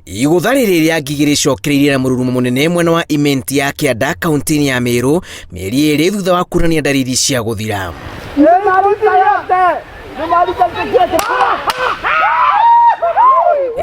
Igũtha rĩrĩ rĩa ngigĩ rĩcokereirie na mũrurumo mũnene mwena wa Imenti ya Kĩanda kaunti-inĩ ya Meru mĩeri ĩrĩ thutha wa kuonania ndariri cia gũthira.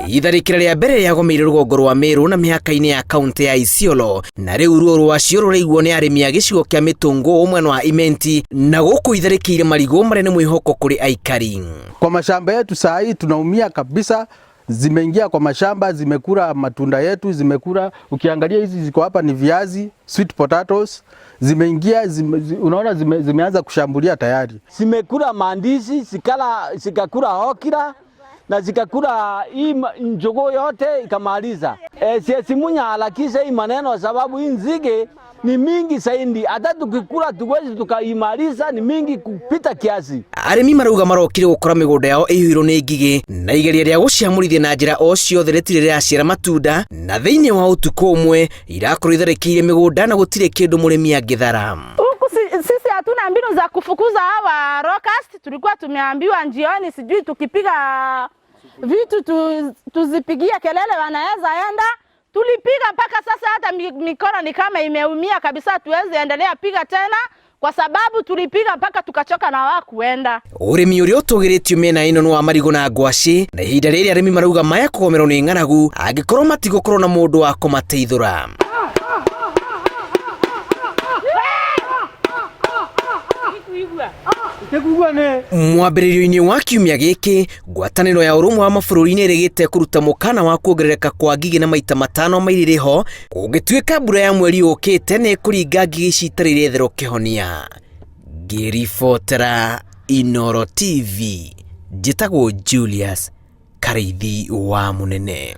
Itharĩkĩra rĩa mbere rĩagomeire rũgongo rwa Meru na mĩhaka-inĩ ya kaunti ya Isiolo na rĩu ruo rwacio rũraiguo nĩ arĩmi a gĩcigo kĩa Mĩtũngũ mwena wa Imenti na gũkũ itharĩkĩire marigũ marĩa nĩ mwĩhoko kũrĩ aikari. Kwa mashamba yetu saa hii tunaumia kabisa, zimeingia kwa mashamba, zimekula matunda yetu, zimekula. Ukiangalia hizi ziko hapa ni viazi, sweet potatoes, zimeingia zime, unaona zime, zimeanza kushambulia tayari. Zimekula mandizi, zikala, zikakula okira na zikakula hii njugu yote ikamaliza. E, siesi Munya harakisha hii maneno sababu hii nzige ni mingi zaidi, hata tukikula tuwezi tukaimaliza, ni mingi kupita kiasi. Arĩmi marauga marokire gũkora mĩgũnda yao ĩiyũirwo nĩ ngigĩ na igeria rĩa gũciamũrithia na njĩra o ciothe rĩtirĩ rĩraciara matunda na thĩinĩ wa ũtukũ ũmwe irakorwo itharĩkĩire mĩgũnda na gũtirĩ kĩndũ mũrĩmi angĩthara. Huku sisi hatuna mbinu za kufukuza hawa locust. Tulikuwa tumeambiwa njioni, sijui tukipiga vitu tuzipigie kelele wanaweza enda. Tulipiga mpaka sasa hata mikono ni kama imeumia kabisa, hatuwezi endelea piga tena kwa sababu tulipiga mpaka tukachoka na hawakuenda. Ũrĩmi ũrĩa ũtũgĩrĩtio mĩena ĩno nĩ wa marigũ na ngwacĩ na ihinda rĩrĩ arĩmi marauga maya kũgomerwo nĩ ng'aragu angĩkorwo matigũkorwo na mũndũ wa kũmateithũra. Mwambĩrĩrio-inĩ wa kiumia gĩkĩ ngwatanĩro ya ũrũmwe wa mabũrũri nĩ ĩrĩgĩte kũruta mũkana wa kuongerereka kwa ngigĩ na maita matano mairĩ ho kũngĩtuĩka mbura ya mweri ũkĩte nĩ ĩkũringa ngigĩ ici itarĩ iretherwo kĩhonia. Ngĩribotera Inooro TV njĩtagwo Julius Karĩithi wa Mũnene.